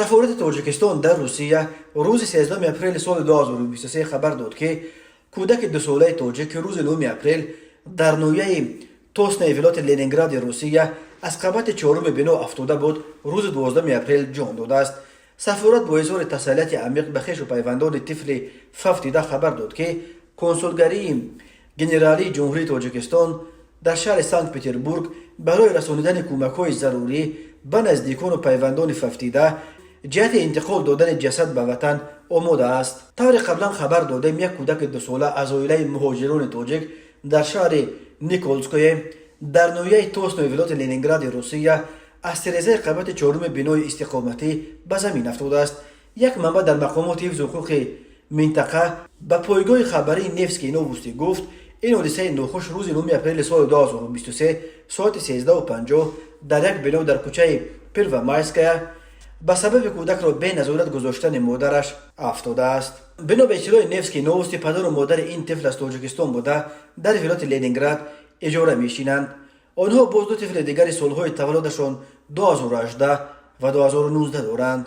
Сафорати Тоҷикистон дар Русия рӯзи 13 апрели соли 2023 хабар дод, ки кӯдаки дусолаи тоҷик, ки рӯзи 9 апрел дар ноҳияи Тоснаи вилояти Ленингради Русия аз қабати чоруми бино афтода буд, рӯзи 12 апрел ҷон додааст. Сафорат бо изҳори тасаллияти амиқ ба хешу пайвандони тифли фавтида хабар дод, ки Консулгарии генералии Ҷумҳурии Тоҷикистон дар шаҳри Санкт Петербург барои расонидани кӯмакҳои зарурӣ ба наздикону пайвандони фавтида ҷиҳати интиқол додани ҷасад ба ватан омода аст. Тавре қаблан хабар додем, як кӯдаки дусола аз оилаи муҳоҷирони тоҷик дар шаҳри Николское дар ноҳияи Тоснои вилояти Ленингради Русия аз тирезаи қабати чоруми бинои истиқоматӣ ба замин афтодааст. Як манбаъ дар мақомоти ҳифзи ҳуқуқи минтақа ба пойгоҳи хабарии «Невские новости» гуфт, ин ҳодисаи нохуш рӯзи 9 апрели соли 2023 соати 13:50 дар як бино дар кӯчаи Первомайская ба сабаби кӯдакро беназорат гузоштани модараш афтодааст. Бино ба иттилои «Невские новости», падару модари ин тифл аз Тоҷикистон буда, дар вилояти Ленинград иҷора мешинанд. Онҳо боз ду тифли дигари солҳои таваллудашон 2018 ва 2019 доранд.